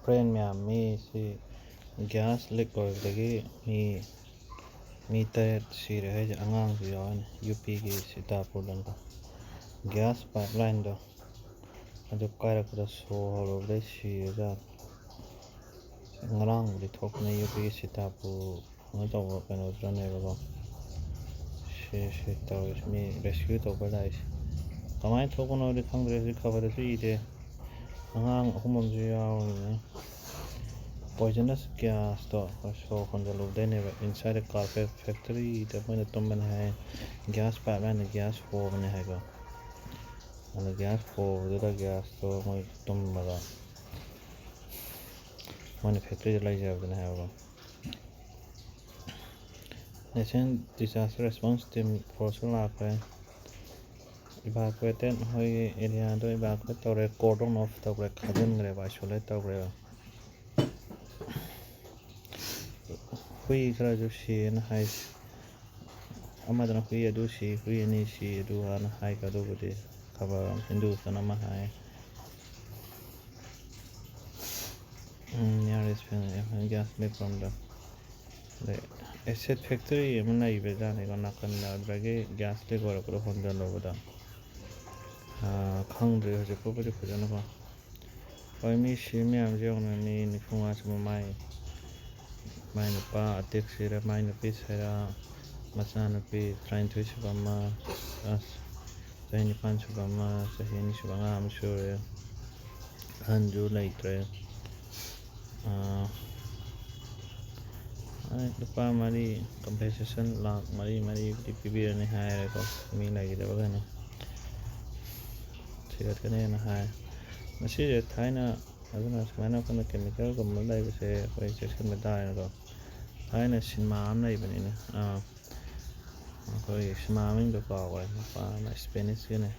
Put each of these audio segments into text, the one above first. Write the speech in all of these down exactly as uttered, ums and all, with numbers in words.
Friend ꯃꯌꯥꯝ, ꯃꯤ ꯁꯤ gas ꯂꯤꯛ ꯑꯣꯏꯕꯗꯒꯤ ꯃꯤ ꯃꯤ ꯇꯔꯦꯠ ꯁꯤꯔꯦ ꯍꯥꯏꯁꯦ, ꯑꯉꯥꯡꯁꯨ ꯌꯥꯎꯔꯅꯤ꯫ ꯌꯨ ꯄꯤꯒꯤ ꯁꯤꯇꯥꯄꯨꯔꯗꯅꯤꯀꯣ꯫ ꯒ꯭ꯌꯥꯁ ꯄꯥꯏꯞ ꯂꯥꯏꯟꯗꯣ ꯑꯗꯨ ꯀꯥꯏꯔꯛꯄꯗ ꯁꯣ ꯍꯧꯔꯨꯕꯗꯩ ꯁꯤꯔꯖꯥꯠꯅꯤ꯫ ꯉꯔꯥꯡꯕꯨꯗꯤ ꯊꯣꯛꯄꯅꯦ, ꯌꯨ ꯄꯤꯒꯤ ꯁꯤꯇꯥꯄꯨꯔ ꯀꯩꯅꯣ ꯇꯧꯕ ꯀꯩꯅꯣꯗꯨꯗꯅꯦꯕꯀꯣ꯫ ꯁꯤ ꯁꯤ ꯇꯧꯔꯤꯁꯤ, ꯃꯤ ꯔꯦꯁꯀ꯭ꯌꯨ ꯇꯧꯕ ꯂꯥꯛꯏꯁꯦ꯫ ꯀꯃꯥꯏꯅ ꯊꯣꯛꯄꯅꯣꯗꯤ ꯈꯪꯗ꯭ꯔꯦ, ꯍꯧꯖꯤꯛ ꯈꯕꯔꯗꯁꯨ ꯏꯗꯦ꯫ ꯑꯉꯥꯡ ꯑꯍꯨꯝ ꯑꯃꯁꯨ ꯌꯥꯎꯔꯤꯅꯦ꯫ ꯄꯣꯏꯖꯅꯁ ꯒ꯭ꯌꯥꯁꯇꯣ ꯑꯩꯈꯣꯏ ꯁꯣ ꯍꯣꯟꯖꯜꯂꯨꯕꯗꯩꯅꯦꯕ꯫ Inside the carpet factoryꯗ ꯃꯣꯏꯅ ꯇꯨꯝꯕꯅꯦ ꯍꯥꯏ꯫ ꯒ꯭ꯌꯥꯁ ꯄꯥꯏꯞ ꯂꯥꯏꯟꯗ ꯒ꯭ꯌꯥꯁ ꯍꯣꯕꯅꯦ ꯍꯥꯏꯀꯣ꯫ ꯑꯗ ꯒ꯭ꯌꯥꯁ ꯍꯣꯕꯗꯨꯗ ꯒ꯭ꯌꯥꯁꯇꯣ ꯃꯣꯏ ꯇꯨꯝꯕꯗ ꯃꯣꯏꯅ ꯐꯦꯛꯇ꯭ꯔꯤꯗ ꯂꯩꯖꯕꯗꯨꯅꯦ ꯍꯥꯏꯕꯀꯣ꯫ National Disaster Response Team Forceꯁꯨ ꯂꯥꯛꯈ꯭ꯔꯦ꯫ Evacuated, ꯑꯩꯈꯣꯏꯒꯤ ꯑꯦꯔꯤꯌꯥꯗꯣ evacuate ꯇꯧꯔꯦ, cordon off ꯇꯧꯈ꯭ꯔꯦ, ꯈꯥꯖꯤꯟꯈ꯭ꯔꯦꯕ, isolate ꯇꯧꯈ꯭ꯔꯦꯕ꯫ ꯍꯨꯏ ꯈꯔꯁꯨ ꯁꯤꯌꯦꯅ ꯍꯥꯏ꯫ ꯑꯃꯗꯅ ꯍꯨꯏ ꯑꯗꯨ ꯁꯤ, ꯍꯨꯏ ꯑꯅꯤ ꯁꯤ ꯑꯗꯨ ꯑꯅ ꯍꯥꯏ꯫ ꯑꯗꯨꯕꯨꯗꯤ ꯈꯕꯔ ꯍꯤꯟꯗꯨꯁꯇꯅ ꯑꯃ ꯍꯥꯏ꯫ ꯎꯝ, nearest gas leak from the, ꯑꯗꯩ acid factory ꯑꯃ ꯂꯩꯕꯖꯥꯠꯅꯤꯀꯣ ꯅꯥꯀꯟꯗ, ꯑꯗꯨꯗꯒꯤ gas leak ꯑꯣꯏꯔꯛꯄꯗꯣ ꯍꯣꯟꯖꯜꯂꯨꯕꯗ꯫ ꯑꯥ, ꯈꯪꯗ꯭ꯔꯤ ꯍꯧꯖꯤꯛ ꯐꯥꯎꯕꯗꯤ ꯐꯖꯅꯀꯣ꯫ ꯍꯣꯏ, ꯃꯤ ꯁꯤ ꯃꯌꯥꯝꯁꯦ ꯌꯦꯡꯉꯨꯅꯦ, ꯃꯤ ꯅꯤꯐꯨ ꯃꯉꯥ ꯁꯨꯕ, ꯃꯥꯏ, ꯃꯥꯏ ꯅꯨꯄꯥ ꯑꯇꯦꯛ ꯁꯤꯔꯦ, ꯃꯥꯏ ꯅꯨꯄꯤ ꯁꯤꯔꯦ, ꯃꯆꯥꯅꯨꯄꯤ ꯇꯔꯥꯅꯤꯊꯣꯏ ꯁꯨꯕ ꯑꯃ, ꯑꯁ, ꯆꯍꯤ ꯅꯤꯄꯥꯟ ꯁꯨꯕ ꯑꯃ, ꯆꯍꯤ ꯑꯅꯤ ꯁꯨꯕ ꯑꯉꯥꯡ ꯑꯃ ꯁꯨꯔꯦ, ꯑꯍꯟꯁꯨ ꯂꯩꯇ꯭ꯔꯦ꯫ ꯑꯥ, ꯑꯩ ꯂꯨꯄꯥ ꯃꯔꯤ, compensation ꯂꯥꯛ ꯃꯔꯤ, ꯃꯔꯤꯕꯨꯗꯤ ꯄꯤꯕꯤꯔꯅꯤ ꯍꯥꯏꯔꯦꯀꯣ, ꯃꯤ ꯂꯩꯈꯤꯗꯕꯈꯩꯅ꯫ ꯊꯤꯒꯠꯀꯅꯦꯅ ꯍꯥꯏ꯫ ꯃꯁꯤꯁꯦ ꯊꯥꯏꯅ, ꯑꯗꯨꯅ ꯁꯨꯃꯥꯏꯅ ꯑꯩꯈꯣꯏꯅ chemicalꯒꯨꯝꯕ ꯂꯩꯕꯁꯦ ꯑꯩꯈꯣꯏ ꯆꯦꯛꯁꯤꯟꯕ ꯇꯥꯔꯦꯅꯀꯣ꯫ ꯊꯥꯏꯅ ꯁꯤꯅꯦꯃꯥ ꯑꯃ ꯂꯩꯕꯅꯤꯅꯦ, ꯑꯥ, ꯑꯩꯈꯣꯏ ꯁꯤꯅꯦꯃꯥ ꯃꯃꯤꯡꯗꯣ ꯀꯥꯎꯈ꯭ꯔꯦ, ꯅꯨꯄꯥ ꯑꯃ Spanishꯀꯤꯅꯦ,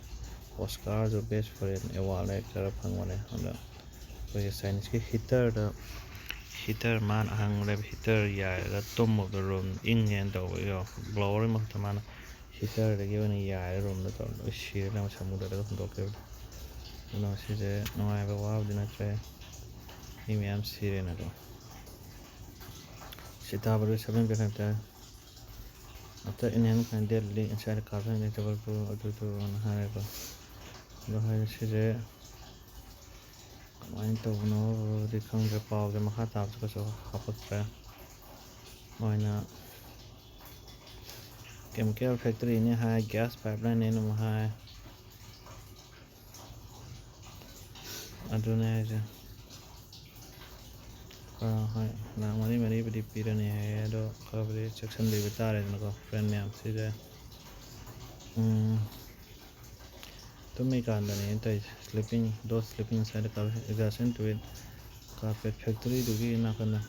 Oscarꯁꯨ best foreign award ꯈꯔ ꯐꯪꯕꯅꯦ꯫ ꯑꯗ ꯑꯩꯈꯣꯏꯒꯤ Chineseꯀꯤ heaterꯗ, heater ꯃꯥꯅ ꯑꯍꯥꯡꯕ ꯂꯩꯕ heater ꯌꯥꯏꯔꯒ ꯇꯨꯝꯃꯨꯕꯗꯣ, room ꯏꯪꯉꯦꯅ ꯇꯧꯕꯒꯤꯀꯣ, blowerꯒꯤ ꯃꯍꯨꯠꯇ ꯃꯥꯅ heaterꯗꯒꯤ ꯑꯣꯏꯅ ꯌꯥꯏꯔꯒ roomꯗ ꯇꯧꯔ ꯂꯣꯏ ꯁꯤꯔ ꯂꯩꯔꯝꯃꯦ, ꯁꯃꯨꯗ꯭ꯔꯗꯒ ꯍꯨꯟꯗꯣꯛꯈꯤꯕꯗꯣ꯫ ꯑꯗꯨꯅ ꯁꯤꯁꯦ ꯅꯨꯡꯉꯥꯏꯕ ꯋꯥꯕꯨꯗꯤ ꯅꯠꯇ꯭ꯔꯦ꯫ ꯃꯤ ꯃꯌꯥꯝ ꯁꯤꯔꯦꯅꯀꯣ꯫ ꯁꯤ ꯇꯥꯕꯗ ꯁꯚꯦꯟ ꯄꯦꯔꯥꯃꯤꯇꯔ ꯑꯇ ꯏꯟꯍꯦꯟ ꯀꯥꯏꯟ ꯗꯦꯠꯂꯤ ꯏꯟꯁꯥꯏꯠ ꯀꯥꯔꯕꯟ ꯏꯟꯇꯔꯕꯜ ꯑꯗꯨꯗꯨꯅ ꯍꯥꯏꯔꯦꯀꯣ꯫ ꯑꯗꯣ ꯍꯥꯏꯔꯦ ꯁꯤꯁꯦ ꯀꯃꯥꯏꯅ ꯇꯧꯕꯅꯣꯗꯤ ꯈꯪꯗ꯭ꯔꯦ, ꯄꯥꯎꯁꯦ ꯃꯈꯥ ꯇꯥꯕꯁꯨ ꯀꯩꯁꯨ ꯍꯥꯞꯄꯛꯇ꯭ꯔꯦ꯫ ꯃꯣꯏꯅ ꯀꯦꯃꯤꯀꯦꯜ ꯐꯦꯛꯇꯔꯤꯅꯤ ꯍꯥꯏ, ꯒ꯭ꯌꯥꯁ ꯄꯥꯏꯞꯂꯥꯏꯟꯅꯦꯅ ꯑꯃꯨꯛ ꯍꯥꯏ꯫ ꯑꯗꯨꯅꯦ ꯍꯥꯏꯁꯦ꯫ ꯑꯥ, ꯍꯣꯏ, ꯂꯥꯛ ꯃꯔꯤ ꯃꯔꯤꯕꯨꯗꯤ ꯄꯤꯔꯅꯤ ꯍꯥꯏꯌꯦ, ꯑꯗꯣ ꯈꯔꯕꯨꯗꯤ ꯆꯦꯛꯁꯤꯟꯕꯤꯕ ꯇꯥꯔꯦꯗꯅꯀꯣ, ꯐ꯭ꯔꯦꯟ ꯃꯌꯥꯝ꯫ ꯁꯤꯁꯦ, ꯎꯝ, ꯇꯨꯝꯃꯤꯀꯥꯟꯗꯅꯦ ꯑꯩꯅ ꯇꯧꯔꯤꯁꯦ, ꯁ꯭ꯂꯤꯞꯄꯤꯡ, ꯗꯣꯁ ꯁ꯭ꯂꯤꯞꯄꯤꯡ ꯏꯟꯁꯥꯏꯠ ꯗ ꯀꯥꯔꯄꯦꯠ, ꯑꯦꯗꯖꯦꯁꯦꯟ ꯇꯨ ꯏꯠ, ꯀꯥꯔꯄꯦꯠ ꯐꯦꯛꯇꯔꯤꯗꯨꯒꯤ ꯅꯥꯀꯟꯗ꯫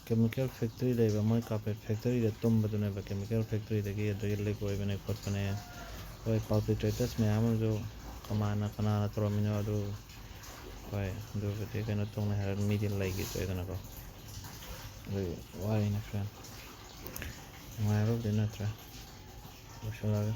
ꯀꯦꯃꯤꯀꯦꯜ ꯐꯦꯛꯇꯔꯤ ꯂꯩꯕ, ꯃꯣꯏ ꯀꯥꯔꯄꯦꯠ ꯐꯦꯛꯇꯔꯤꯗ ꯇꯨꯝꯕꯗꯨꯅꯦꯕ, ꯀꯦꯃꯤꯀꯦꯜ ꯐꯦꯛꯇꯔꯤꯗꯒꯤ ꯑꯗꯨꯗꯒꯤ ꯂꯤꯛ ꯑꯣꯏꯕꯅꯦ ꯈꯣꯠꯄꯅꯦ꯫ ꯍꯣꯏ, ꯄꯥꯔꯄꯤꯇ꯭ꯔꯦꯇꯔꯁ ꯃꯌꯥꯝ ꯑꯃꯁꯨ ꯀꯃꯥꯏꯅ, ꯀꯅꯥꯅ ꯇꯧꯔꯝꯃꯤꯅꯣ ꯑꯗꯨ, ꯍꯣꯏ, ꯑꯗꯨꯕꯨꯗꯤ ꯀꯩꯅꯣ ꯇꯧꯅꯤ ꯍꯥꯏꯔꯒ ꯃꯤꯗꯤ ꯂꯩꯈꯤꯗ꯭ꯔꯦꯗꯅꯀꯣ꯫ ꯑꯗꯨꯒꯤ ꯋꯥꯔꯤꯅꯤ ꯐ꯭ꯔꯦꯟ, ꯅꯨꯡꯉꯥꯏꯕꯕꯨꯗꯤ ꯅꯠꯇ꯭ꯔꯦ꯫ ꯂꯣꯏꯁꯤꯜꯂꯒꯦ꯫